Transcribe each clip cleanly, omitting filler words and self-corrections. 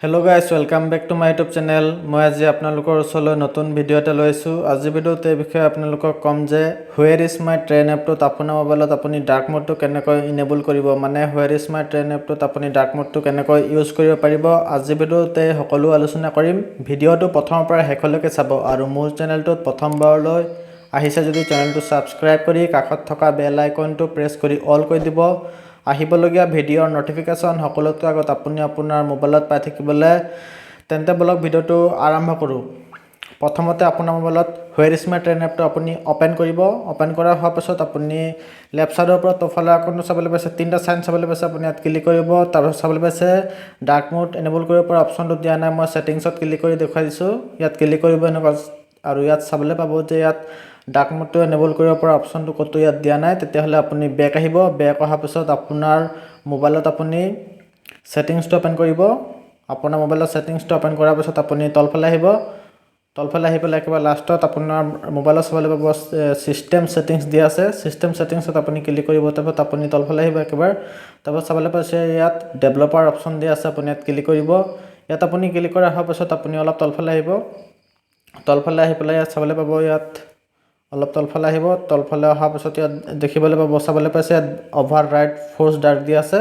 Hello guys, welcome back to my YouTube channel. মই আজি আপোনালোকৰ ওচৰলৈ নতুন ভিডিঅ' এটা লৈছোঁ। আজিৰ ভিডিঅ'ত এই বিষয়ে আপোনালোকক ক'ম যে হুৱেৰ is my train এপটোত আপোনাৰ মোবাইলত আপুনি ডাৰ্ক মোডটো কেনেকৈ ইনেবল কৰিব, মানে হুৱেৰ is my train এপটোত আপুনি ডাৰ্ক মোডটো কেনেকৈ ইউজ কৰিব পাৰিব। আজিৰ ভিডিঅ'তে সকলো আলোচনা কৰিম। ভিডিঅ'টো প্ৰথমৰ পৰা শেষলৈকে চাব আৰু মোৰ চেনেলটোত প্ৰথমবাৰলৈ আহিছে যদি চেনেলটো ছাবস্ক্ৰাইব কৰি কাষত থকা বেল আইকনটো প্ৰেছ কৰি অল কৰি দিব, আহিবলগীয়া ভিডিঅ'ৰ ন'টিফিকেশ্যন সকলোতকৈ আগত আপুনি আপোনাৰ মোবাইলত পাই থাকিবলৈ। তেন্তে বলক, ভিডিঅ'টো আৰম্ভ কৰোঁ। প্ৰথমতে আপোনাৰ মোবাইলত হুৱেৰ is my train এপটো আপুনি অ'পেন কৰিব। অ'পেন কৰা হোৱাৰ পাছত আপুনি লেফ্ট ছাইডৰ পৰা তলফালে আকৌনো চাবলৈ পাইছে, তিনিটা চাইন চাবলৈ পাইছে, আপুনি ইয়াত ক্লিক কৰিব। তাৰপাছত চাবলৈ পাইছে, ডাৰ্ক মোড এনেবল কৰিব পৰা অপশ্যনটো দিয়া নাই। মই ছেটিংছত ক্লিক কৰি দেখুৱাই দিছোঁ। ইয়াত ক্লিক কৰিব এনেকুৱা আৰু ইয়াত চাবলৈ পাব যে ইয়াত ডাৰ্ক মোডটো এনেবল কৰিব পৰা অপশ্যনটো ক'তো ইয়াত দিয়া নাই। তেতিয়াহ'লে আপুনি বেক আহিব। বেক অহাৰ পিছত আপোনাৰ মোবাইলত আপুনি ছেটিংছটো অ'পেন কৰিব। আপোনাৰ মোবাইলত ছেটিংছটো অ'পেন কৰাৰ পিছত আপুনি তলফালে আহিব। তলফালে আহি পেলাই একেবাৰে লাষ্টত আপোনাৰ মোবাইলত চাবলৈ পাব, ছিষ্টেম ছেটিংছ দিয়া আছে। ছিষ্টেম ছেটিংছত আপুনি ক্লিক কৰিব। তাৰপিছত আপুনি তলফালে আহিব একেবাৰে। তাৰপিছত চাবলৈ পাইছে, ইয়াত ডেভেলপাৰ অপশ্যন দিয়া আছে, আপুনি ইয়াত ক্লিক কৰিব। ইয়াত আপুনি ক্লিক কৰা হোৱাৰ পাছত আপুনি অলপ তলফালে আহিব। তলফালে আহি পেলাই ইয়াত চাবলৈ পাব, ইয়াত অলপ তলফালে আহিব। তলফালে অহাৰ পাছত ইয়াত দেখিবলৈ পাব, চাবলৈ পাইছে, ইয়াত অভাৰ ৰাইড ফ'ৰ্চ ডাৰ্ক দিয়া আছে।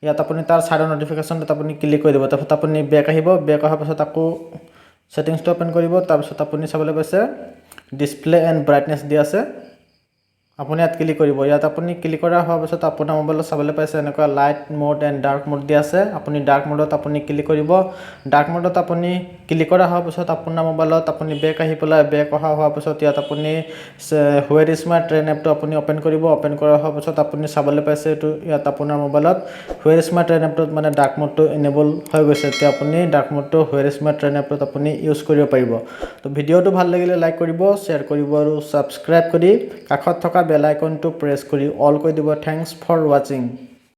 ইয়াত আপুনি তাৰ ছাইডৰ ন'টিফিকেশ্যনটোত আপুনি ক্লিক কৰি দিব। তাৰপিছত আপুনি বেক আহিব। বেক অহাৰ পাছত আকৌ ছেটিংছটো অ'পেন কৰিব। তাৰপিছত আপুনি চাবলৈ পাইছে, ডিছপ্লে এণ্ড ব্ৰাইটনেছ দিয়া আছে, আপুনি ইয়াত ক্লিক কৰিব। ইয়াত আপুনি ক্লিক কৰা হোৱাৰ পাছত আপোনাৰ মোবাইলত চাবলৈ পাইছে, এনেকুৱা light mode and dark mode দিয়া আছে। আপুনি ডাৰ্ক মোডত আপুনি ক্লিক কৰিব। ডাৰ্ক মোডত আপুনি ক্লিক কৰা হোৱাৰ পাছত আপোনাৰ মোবাইলত আপুনি বেক আহি পেলাই, বেক অহা হোৱাৰ পাছত ইয়াত আপুনি হুৱেৰ is my train এপটো আপুনি অ'পেন কৰিব। অ'পেন কৰা হোৱাৰ পাছত আপুনি চাবলৈ পাইছে, এইটো ইয়াত আপোনাৰ মোবাইলত হুৱেৰ is my train এপটোত মানে ডাৰ্ক মোডটো এনেবল হৈ গৈছে। এতিয়া আপুনি ডাৰ্ক মোডটো হুৱেৰ is my train এপটোত আপুনি ইউজ কৰিব পাৰিব। তো ভিডিঅ'টো ভাল লাগিলে লাইক কৰিব, শ্বেয়াৰ কৰিব আৰু ছাবস্ক্ৰাইব কৰি কাষত থকা বেল আইকনটো প্ৰেছ কৰি অল কৰি দিব। Thanks for watching.